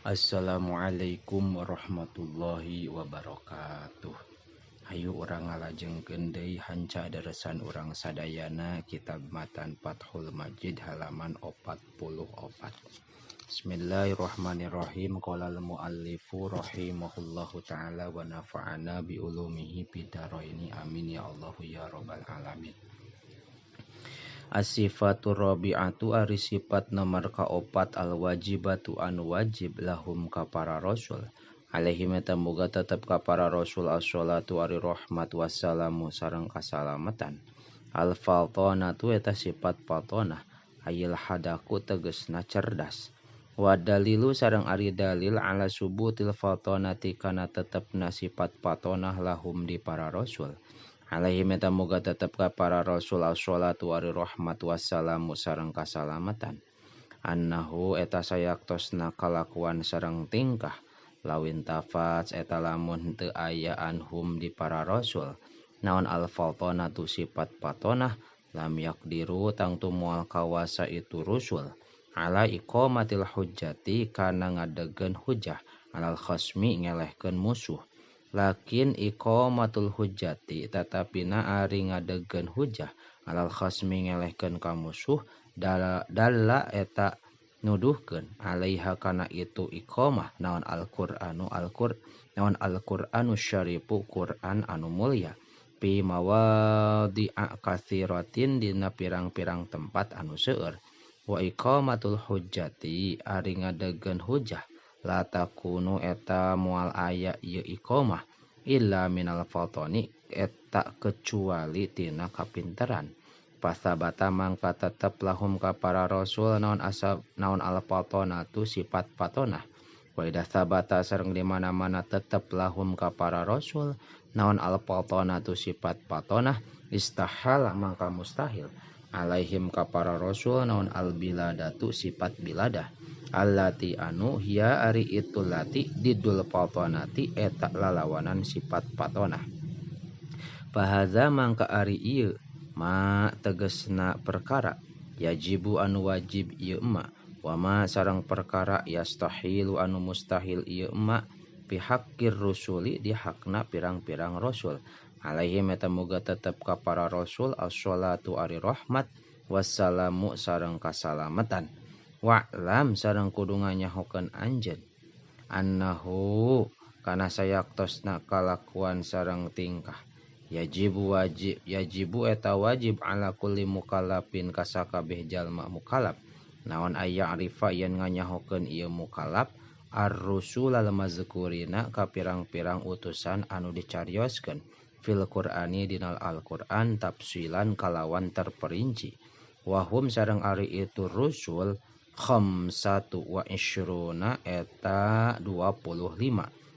Assalamualaikum warahmatullahi wabarakatuh. Hayu urang ngalajengkeun deui hanca deresan urang sadayana kitab Matan Fathul Majid halaman 44. Bismillahirrahmanirrahim. Qala al-muallifu rahimahullahu taala wa nafa'ana bi ulumihi bidaraini amin ya Allahu ya rabbal alamin. As-sifatur rabi'atu ari sifat nomor kaopat al-wajibatu anu wajib lahum ka para rasul alaihim eta muga tetep ka para rasul as-sholatu ari rahmat wassalamu sareng kasalamatan. Al-fatonatu eta sifat fatonah ayil hadaku tegesna cerdas. Wa dalilu sareng ari dalil ala subutil fatonati kana tetepna sifat fatonah lahum di para rasul alaihim eta muga tetep ka para rasul as-sholatu ari rahmat wassalamu sareng kasalamatan. Annahu eta sayaktosna kalakuan sareng tingkah lawin tafats eta lamun teu aya anhum di para rasul naon al-fatonatu sifat fatonah lam yaqdiru tangtu moal kawasa itu rusul ala iqamatil hujjati kana ngadegkeun hujah alal khasmi ngelehkeun musuh. Lakin iqamatul hujjati tatapina ari ngadegkeun hujah alal khasmi ngelehkeun ka musuh dalla eta nuduhkeun alaiha kana itu iqamah naon al-Qur'anu naon al-Qur'anu syarifu Qur'an anu mulya pi mawadi'a katsiratin dina pirang-pirang tempat anu seueur. Wa iqamatul hujjati ari ngadegkeun hujah la takunu eta moal aya ieu iqamah illa minal fatoni eta kecuali tina kapinteran. Pasabata mangka tetep lahum ka para rasul naon asab naon al fatonatu sifat fatonah. Wa idza sabata sareng di mana-mana tetep lahum ka para rasul naon al fatonatu sifat fatonah istahala mangka mustahil alaihim ka para rasul naon al biladatu sifat biladah allati anu hiya ari itu lati didul fatonati eta lalawanan sifat fatonah. Fahaza mangka ari ieu ma tegesna perkara yajibu anu wajib ieu ma wa ma sareng perkara yastahilu anu mustahil ieu ma pihaqqir rusuli di hakna pirang-pirang rasul alaihim eta muga tetep ka para rasul as-sholatu ari rahmat wassalamu sareng kasalamatan. Wa'lam sareng kudu nganyahokeun anjeun annahu kana sayaktosna kalakuan sareng tingkah yajibu wajib yajibu eta wajib ala kulli mukallafin kasakabeh jalma mukallaf naon aya arifa yen nganyahokeun ieu mukallaf ar-rusulal mazkurina ka pirang-pirang utusan anu dicarioskeun fil Qur'ani dinal Al-Qur'an tafsilan kalawan terperinci. Wahum sareng ari itu rusul khamsatu wa isyruna eta 25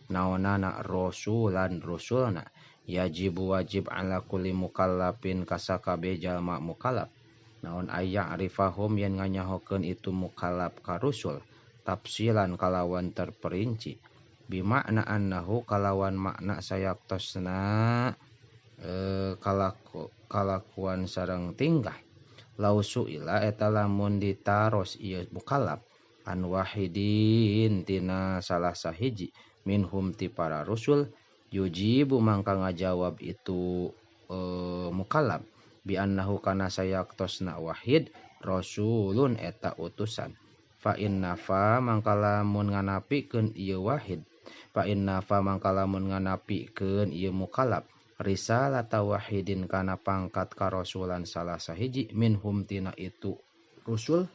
naonana rasulan rusulna yajibu wajib ala kulli mukallafin kasakabe jalma mukallaf naon aya arifahum yen nganyahokeun itu mukallaf ka rusul tafsilan kalawan terperinci bimakna annahu kalawan makna sayaktosna kalakuan sareng tingkah lau suila eta lamun ditaros ieu mukallaf an wahidin tina salah sahiji minhum ti para rusul yujibu mangka ngajawab itu mukallaf bi annahu kana sayaktosna wahid rasulun eta utusan. Fa inna fa mangka lamun nganapikeun ieu wahid fa inna fa mangka lamun nganapikeun ieu mukallaf risalata wahidin kana pangkat karasulan salah sahiji minhum tina itu rusul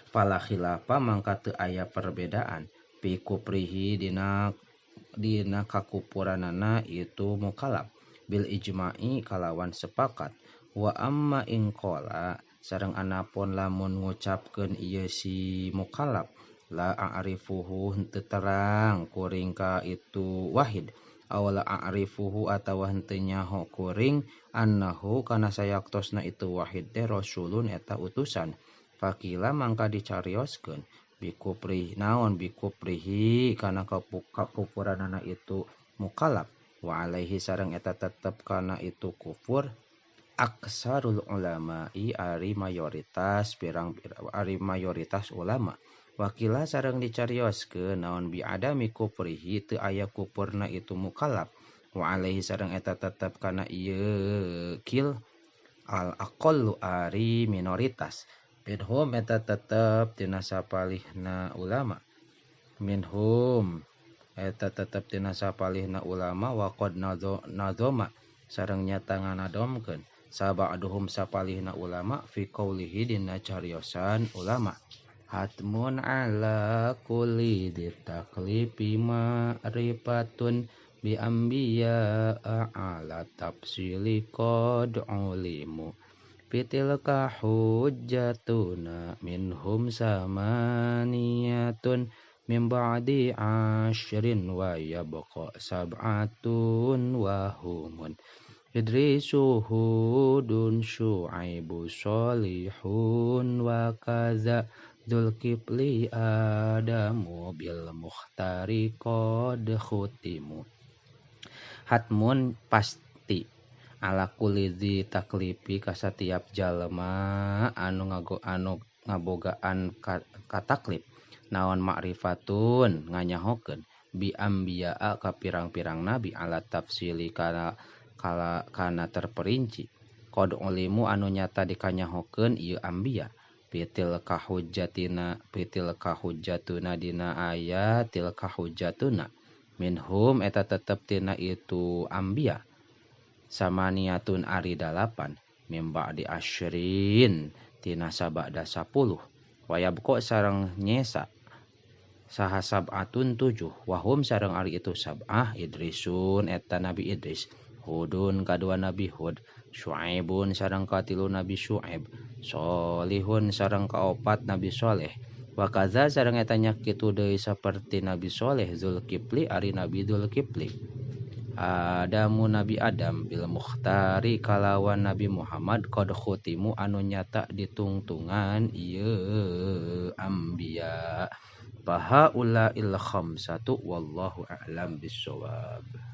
fala khilafa mangka teu aya perbedaan pi kuprihi dina kakupuranana itu mukallaf bil ijma'i kalawan sepakat. Wa amma in qala sareng anapun lamun ngucapkeun ieu si mukallaf la a'rifuhu henteu terang kuring ka itu wahid awala a'rifuhu atawa henteu nyaho kuring annahu kana sayaktosna itu wahid teh rasulun eta utusan fakila mangka dicarioskeun bikupri naon bikuprihi kana kakupuranana itu mukallaf wa alaihi sareng eta tetep kana itu kufur aksarul ulama'i ari mayoritas pirang ari mayoritas ulama. Wakila sareng dicarioskeun naon bi adami kufrihi teu aya kufurna itu mukallaf wa alaihi sareng eta tetep kana ieu kil al aqallu ari minoritas minhum eta tetep tina sapalihna ulama minhum eta tetep tina sapalihna ulama wa qad nazoma sareng nyata nganadomkeun saba'duhum sapalihna ulama fi qaulihi dina cariosan ulama hatmun ala kulli ditaklifi ma'rifatun bi anbiya ala tafsili qad ulimu fitilka hujjatuna minhum samaniyatun min ba'di ashrin wa yabqa sab'atun wa humun Idrisu hudun syu'aibu solihun wa kaza Dzulkifli Adamu bil mukhtari qad khutimu. Hatmun pasti ala kulli dzi taklifi ka satiap jalma anu ngabogaan kataklif naon ma'rifatun nganyahokeun bi anbiya ka pirang-pirang nabi ala tafsili kana kana terperinci qad ulimu anu nyata dikanyahokeun ieu anbiya fitil kahujjatina fitil kahujjatuna dina ayat tilka hujjatuna minhum eta tetep tina itu anbiya samaniatun ari 8 mim ba'di asyrin tina sabada 10 wayabqa sareng nyesa saha sab'atun 7 wahum sareng ari itu sab'ah Idrisun eta Nabi Idris Hudun kadua Nabi Hud Syu'aibun sareng katilu Nabi Syu'aib Solihun sareng kaopat Nabi Soleh wa kaza sareng eta nya kitu deui saperti Nabi Soleh Zulkifli ari Nabi Zulkifli Adamu Nabi Adam bil mukhtari kalawan Nabi Muhammad qad khutimu anu nyata ditungtungan ieu anbiya fahaula il khamsatu wallahu a'lam bissawab.